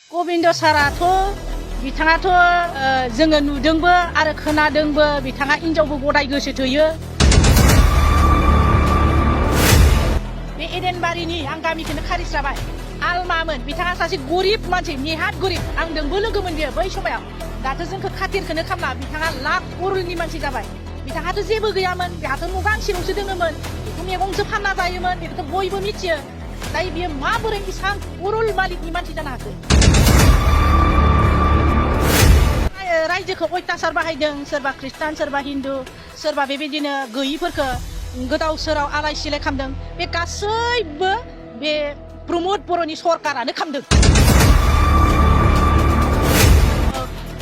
गबिन्द साराथ' बिथाङाथ' जोङो नुदोंबो आरो खोनादोंबो बिथाङा हिनजावबो गदाय गोसो थोयो। बे एडेनबारिनि आं गामिखौनो खारिस्राबाय आलमामोन बिथाङा सासे गरिब मानसि नेहात गरिब आंजोंबो लोगोमोन बियो बै समाव। दाथ' जोंखौ खातिरखौनो खालामला बिथाङा लाख करोड़नि मानसि जाबाय। बिथाङाथ' जेबो गैयामोन बेहाथ' न' गांसेल'सो दोङोमोन बेखौ मैगंसो फानना जायोमोन बेखौथ' बयबो मिथियो। दायो बियो माबोरै इसां करोड़ मालिकनि मानसि जानो हाखो? रायजोखौ अयथासार बाहायदों सोरबा ख्रिस्टान सोरबा हिन्दु सोरबा बेबायदिनो गैयिफोरखौ गोदाव सोराव आलाय सिलाय खालामदों। बे गासैबो बे प्रमद बर'नि सरकारानो खालामदों।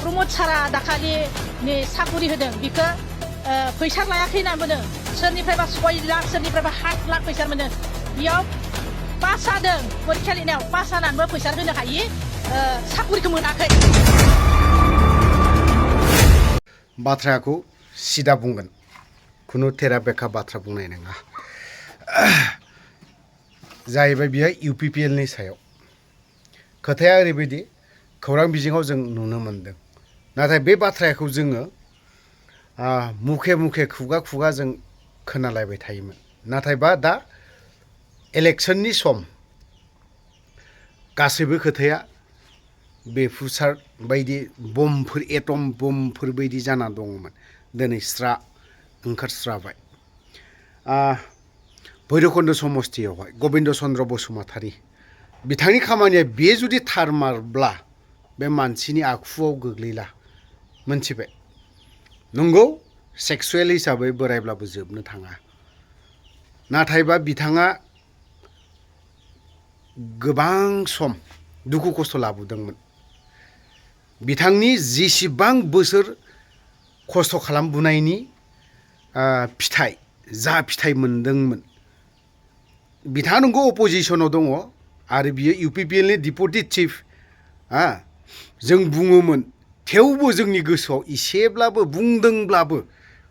प्रमद सारा दाखालि साकरि होदों बिखौ फैसा लायाखै होनना बुंदों। सोरनिफ्रायबा 6 लाख सोरनिफ्रायबा 7 लाख फैसा मोनदों। बेयाव पास जादों परिक्षा लिरनायाव पास जानानैबो फैसा होनो हायि साकरिखौ मोनाखै। बाथ्राखौ सिदा बुंगोन खुनु तेरा बेखा बाथ्रा बुंनाय नङा। जाहैबाय बियो UPPL नि सायाव खोथाया ओरैबायदि खौरां बिजोङाव जों नुनो मोनदों नाथाय बे बाथ्राखौ जोङो मुखे मुखे खुगा खुगा जों खोनालायबाय थायोमोन। नाथायबा दा इलेक्शननि सम गासैबो खोथाया बेफुसार बायदि बमफोर एटम बमफोर बायदि जाना दङमोन दिनै स्रा ओंखारस्राबाय। भैरबकुन्द समस्तियावहाय गबिन्द चन्द्र बसुमतारी बिथांनि खामानिया बे जुदि थारमारब्ला बे मानसिनि आखुआव गोग्लैला मोनथिबाय। नंगौ सेक्सुवेल हिसाबै बोरायब्लाबो जोबनो थाङा नाथायबा बिथाङा गोबां सम दुखु खस्थ' लाबोदोंमोन। बिथांनि जेसेबां बोसोर खस्थ' खालामबोनायनि फिथाइ जा फिथाइ मोनदोंमोन बिथाङा नंगौ अपोजिसनाव दङ आरो बियो UPPL नि डिपुटि चिफ जों बुङोमोन थेवबो जोंनि गोसोआव एसेब्लाबो बुंदोंब्लाबो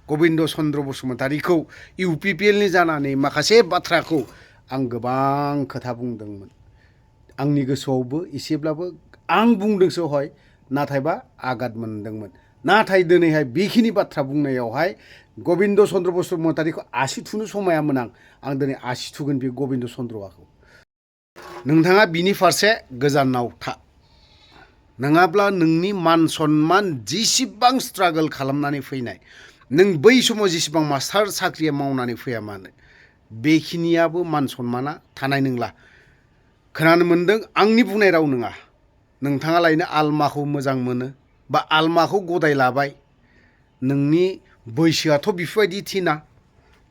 गबिन्द चन्द्र बसुमतारीखौ UPPL नि जानानै माखासे बाथ्राखौ आं गोबां खोथा बुंदोंमोन। आंनि गोसोआवबो एसेब्लाबो आं बुंदोंसो हय नाथायबा आघात मोनदोंमोन। नाथाय दिनैहाय बेखिनि बाथ्रा बुंनायावहाय गबिन्द चन्द्र बसुमतारीखौ आसि थुनो समायामोन आं दिनै आसि थुगोन बे गबिन्द चन्द्रखौ। नोंथाङा बिनि फारसे गोजानाव था नङाब्ला नोंनि मान सन्मान जेसेबां स्ट्रागल खालामनानै फैनाय नों बै समाव जेसेबां मास्टार साख्रि मावनानै फैया मानो बेखिनियाबो मान सन्माना थानाय नंला। खोनानो मोनदों आंनि बुंनाय राव नङा नोंथाङा लायनो आलमाखौ मोजां मोनो बा आलमाखौ गदाय लाबाय नोंनि बैसोआथ' बेफोरबायदि थिना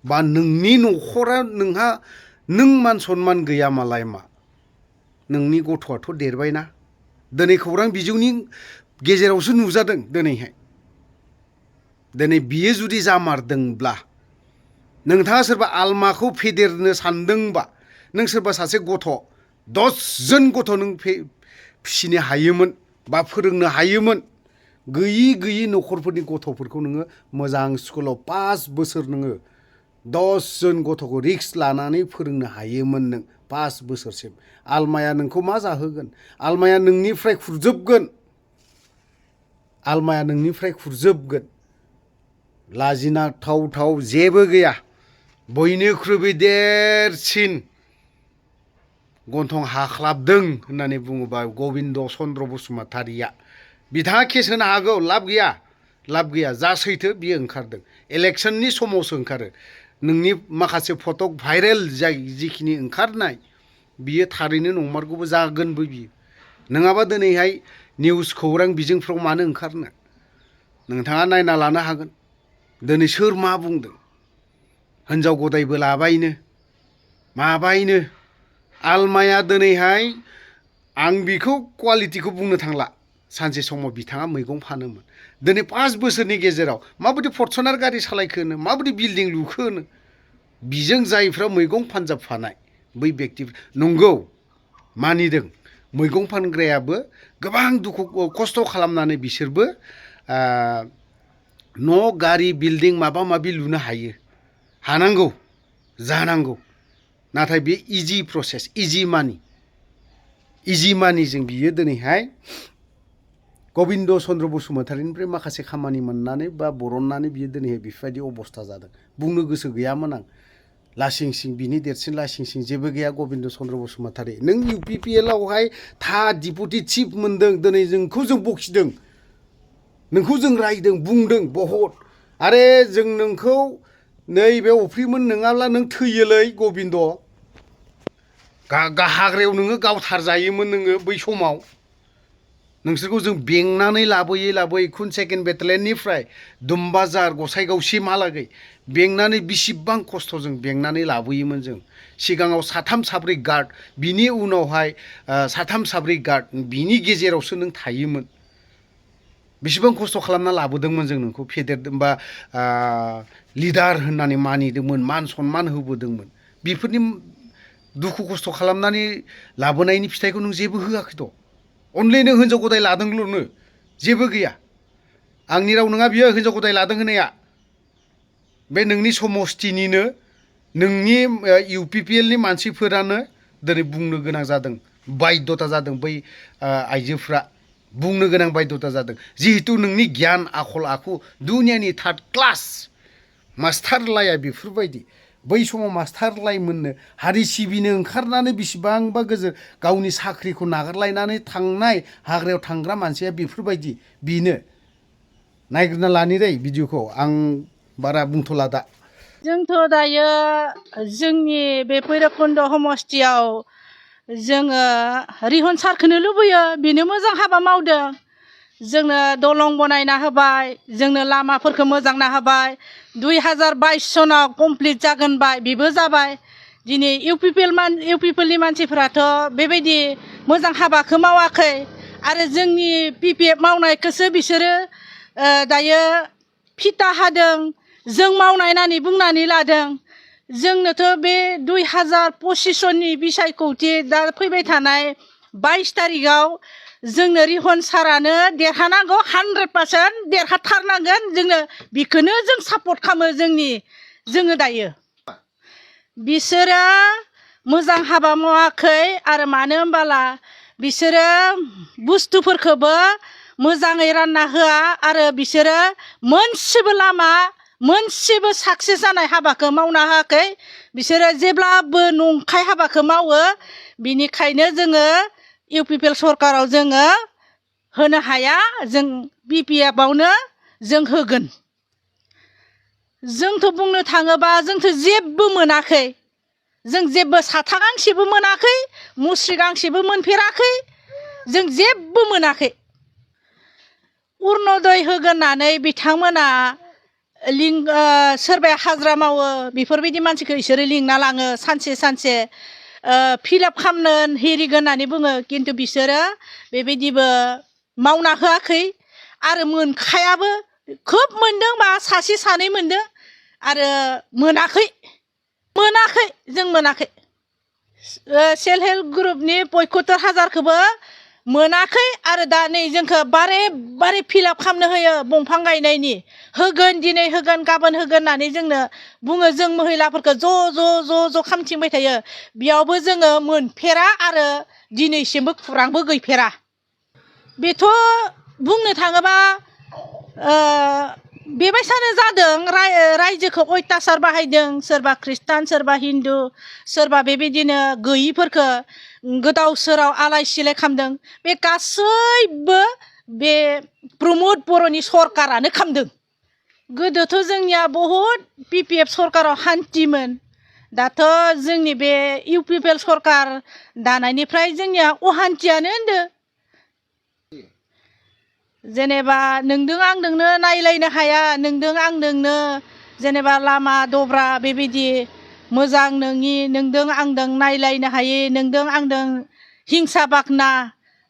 बा नोंनि न'खरा नोंहा नों मान सन्मान गैया मालाय मा नोंनि गथ'आथ' देरबायना दिनै खौरां बिजोंनि गेजेरावसो नुजादों। दिनै बियो जुदि जामारदोंब्ला नोंथाङा सोरबा आलमाखौ फेदेरनो सानदोंबा नों सोरबा सासे गथ' 10 जन गथ' नों फिसिनो हायोमोन बा फोरोंनो हायोमोन। गैयि न'खरफोरनि गथ'फोरखौ नोङो मोजां स्कुलाव 5 बोसोर नोङो 10 जन गथ'खौ रिक्स लानानै फोरोंनो हायोमोन नों 5 बोसोरसिम। आलमाया नोंखौ मा जाहोगोन? आलमाया नोंनिफ्राय खुरजोबगोन। आलमाया नोंनिफ्राय खुरजोबगोन। लाजिनाथाव जेबो गैया। बयनिख्रुइबो देरसिन गन्थं हाख्लाबदों होननानै बुङोबा गबिन्द चन्द्र बसुमतारीया बिथाङा केस होनो हागौ लाब गैया जा सैथो बियो ओंखारदों। इलेक्शननि समावसो ओंखारो। नोंनि माखासे फटक भाइरेल जाय जिखिनि ओंखारनाय बियो थारैनो नंमारगौबो जागोनबो बियो नङाबा दिनैहाय निउस खौरां बिजोंफ्राव मानो ओंखारनो नोंथाङा नायना लानो हागोन। दिनै सोर मा बुंदों हिनजाव गदायबो लाबायनो माबायनो आलमाया दिनैहाय आं बिखौ क्वालिटिखौ बुंनो थांला। सानसे समाव बिथाङा मैगं फानोमोन दिनै 5 बोसोरनि गेजेराव माबायदि फर्सुनार गारि सालायखोनो माबायदि बिल्डिं लुखोनो बिजों जायफ्रा मैगं फानजाबफानाय बै बेक्ति नंगौ मानिदों मैगं फानग्रायाबो गोबां दुखु खस्थ' खालामनानै बिसोरबो न' गारि बिल्डिं माबा माबि लुनो हानांगौ जानांगौ नाथाय बे इजि प्रसेस इजि मानि इजि मानिजों बियो दिनैहाय गबिन्द चन्द्र बसुमतारीनिफ्राय माखासे खामानि मोननानै बा बरननानै बियो दिनैहाय बेफोरबायदि अबस्था जादों। बुंनो गोसो गैयामोन आं, लासिं सिं बिनि देरसिन लासिं सिं जेबो गैया गबिन्द चन्द्र बसुमतारी। नों UPPL आवहाय था डिपुटि चिफ मोनदों, दिनै जोंखौ जों बखिदों, नोंखौ जों रायदों बुंदों बहुद। आरे जों नोंखौ नैबे अफ्रिमोन नङाब्ला नों थैयोलै गबिन्द, हाग्रायाव नोङो गावथारजायोमोन नोङो बै समाव। नोंसोरखौ जों बेंनानै लाबोयै खुन सेकेन्ड बेटालियननिफ्राय दुमबाजार गसाइगावसिमहालागै बेंनानै बेसेबां खस्थ'जों बेंनानै लाबोयोमोन जों। सिगाङाव साथाम साब्रै गार्ड, बिनि उनावहाय साथाम साब्रै गार्ड, बिनि गेजेरावसो नों थायोमोन। बेसेबां खस्थ' खालामना लाबोदोंमोन जों नोंखौ फेदेरदों बा लिडार होननानै मानिदोंमोन, मान सनमान होबोदोंमोन। बेफोरनि दुखु खस्थ' खालामनानै लाबोनायनि फिथाइखौ नों जेबो होआखैथ'। अनलि नों हिन्जाव गदाय लादोंल'नो, जेबो गैया। आंनि राव नङा बियो हिन्जाव गदाय लादों होननाया। बे नोंनि समस्थिनिनो, नोंनि UPPLनि मानसिफोरानो दिनै बुंनो गोनां जादों, बायध'था जादों। बै आइजोफ्रा बुंनो गोनां बायध'था जादों, जिहेतु नोंनि गियान आखल आखु दुनियानि थार्ड क्लास मास्टार लाया बेफोरबायदि। बै समाव मास्टार लाइमोननो हारि सिबिनो ओंखारनानै बेसेबांबा गोजोर गावनि साख्रिखौ नागारलायनानै थांनाय हाग्रायाव थांग्रा मानसिया बेफोरबायदि। बेनो नायग्रोना लानि दै भिडिअखौ, आं बारा बुंथ'ला दा। जोंथ' दायो जोंनि बे भैरबकुन्द समस्थियाव जोङो रिहन सारखौनो लुबैयो। बेनो मोजां हाबा मावदों, जोंनो दलं बनायना होबाय, जोंनो लामाफोरखौ मोजांना होबाय। 2022 सनाव कमप्लिट जागोन बाय, बेबो जाबाय। दिनै इउपिपिएलनि मानसिफोराथ' बेबायदि मोजां हाबाखौ मावाखै। आरो जोंनि PPF मावनायखौसो बिसोरो दायो फिथा हादों, जों मावनाय होननानै बुंनानै लादों। जोंनोथ' बे 2025 सननि बिसायख'थि दा फैबाय थानाय 22 तारिखआव जोंनो रिहन सारानो देरहानांगौ, 100% देरहाथारनांगोन। जोंनो बेखौनो जों सापर्ट खालामो। जोङो दायो बिसोरो मोजां हाबा मावाखै। आरो मानो होनबाला बिसोरो बुस्थुफोरखौबो मोजाङै रानना होआ। आरो बिसोरो मोनसेबो लामा, मोनसेबो साक्सेस जानाय हाबाखौ मावना होआखै। बिसोरो जेब्लाबो नंखाय हाबाखौ मावो। बिनिखायनो जोङो UPPL सरकाराव जोङो होनो हाया। जों BPF आवनो जों होगोन। जोंथ' बुंनो थाङोबा जोंथ' जेबो मोनाखै। जों जेबो साथा गांसेबो मोनाखै, मुस्रि गांसेबो मोनफेराखै, जों जेबो मोनाखै। अरुनदय होगोन होननानै बिथांमोना सोरबाया हाजिरा मावो, बेफोरबायदि मानसिखौ बिसोरो लिंना लाङो। सानसे फिलआप खालामनो हेरिगोन होननानै बुङो, खिन्थु बिसोरो बेबायदिबो मावना होआखै। आरो मोनखायाबो, खोब मोनदों बा सासे सानै मोनदों। आरो मोनाखै, जों मोनाखै। सेल्फ हेल्प ग्रुपनि 75,000खौबो मोनाखै। आरो दा नै जोंखौ बारे बारे फिलआप खालामनो होयो दंफां गायनायनि। होगोन, दिनै होगोन, गाबोन होगोन होननानै जोंनो बुङो। जों महिलाफोरखौ ज' खामथिंबाय थायो। बेयावबो जोङो मोनफेरा आरो दिनैसिमबो खौरांबो गैफेरा। बेथ' बुंनो थाङोबा बेबायसानो जादों। रायजोखौ अयथासार बाहायदों, सोरबा ख्रिस्टान, सोरबा हिन्दु, सोरबा बेबायदिनो गैयिफोरखौ गोदाव सोराव आलाय सिलाय खालामदों। बे गासैबो बे प्रमद बर'नि सरकारानो खालामदों। गोदोथ' जोंनिया बहुद PPF सरकाराव हान्थिमोन। दाथ' जोंनि बे UPPL सरकार दानायनिफ्राय जोंनिया अहान्थियानो होनदो। जेनेबा नोंदों आंदोंनो नायलायनो हाया, नोंदों आंदोंनो जेनेबा लामा दब्रा बेबायदि मोजां नङि, नोंदों आंदों नायलायनो हायै, नोंदों आंदों हिंसा बागना।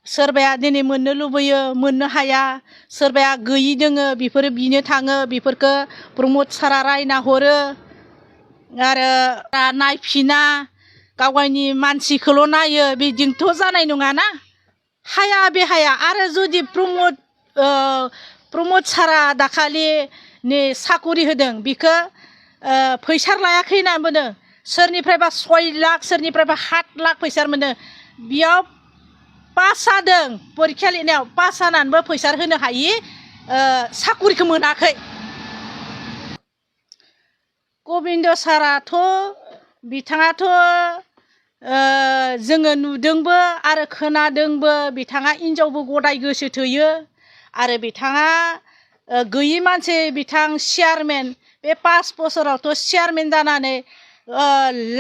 सोरबाया दिनै मोननो लुबैयो, मोननो हाया। सोरबाया गैयि दोङो, बेफोरो बिनो थाङो। बेफोरखौ प्रमद सारा रायना हरो। आरो नायफिना, गावगायनि मानसिखौल' नायो। बिदिंथ' जानाय नङाना, हाया बे हाया। आरो जुदि प्रमद सारा दाखालि साकरि होदों, बिखौ फैसा लायाखै होनना बुंदों। सोरनिफ्रायबा 6 लाख, सोरनिफ्रायबा 7 लाख फैसा मोनो। बेयाव पास जादों परिक्षा लिरनायाव पास जानानैबो फैसा होनो हायि साकरिखौ मोनाखै गबिन्द साराथ' बिथाङाथ' जोङो नुदोंबो आरो खोनादोंबो बिथाङा हिनजावबो गदाय गोसो थोयो आरो बिथाङा गैयि मानसि बिथां चेयारमेन बे 5 बोसोरावथ' चेयारमेन जानानै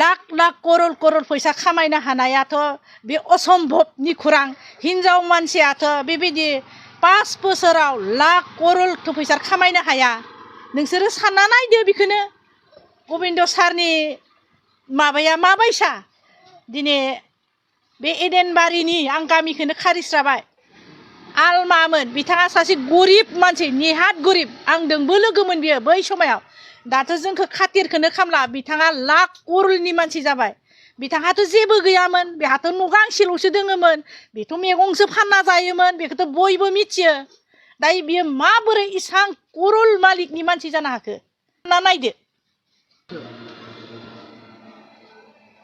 लाख लाख करल करल फैसा खामायनो हानायाथ' बे असम्भबनि खुरां हिनजाव मानसियाथ' बेबायदि 5 बोसोराव लाख करलथ' फैसा खामायनो हाया नोंसोरो सानना नायदो बेखौनो गबिन्द सारनि माबाया माबायसा दिनै बे एदेनबारिनि आं गामिखौनो खारिस्राबाय आलमामोन बिथाङा सासे गरिब मानसि नेहाद गरिब आंदोंबो लोगोमोन बियो बै समायाव दाथ' जोंखौ खातिरखौनो खामला बिथाङा लाख करलनि मानसि जाबाय बिथाङाथ' जेबो गैयामोन बेहाथ' न' गांसेल'सो दोङोमोन बेथ' मैगंसो फानना जायोमोन बेखौथ' बयबो मिथियो दायो बियो माबोरै इसां करल मालिकनि मानसि जानो हाखो सानना नायदो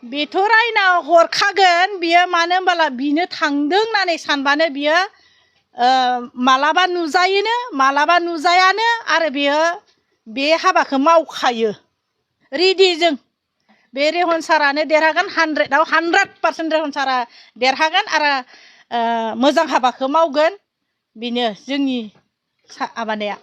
बेथ' रायना हरखागोन बियो मानो होनबाला बिनो थांदों होननानै सानबानो बियो मालाबा नुजायोनो मालाबा नुजायानो आरो बियो बे हाबाखौ मावखायो रेडि जों बे रेहन सारानो देरहागोन 100आव 100% रेहन सारा देरहागोन आरो मोजां हाबाखौ मावगोन बेनो जोंनि माबानाया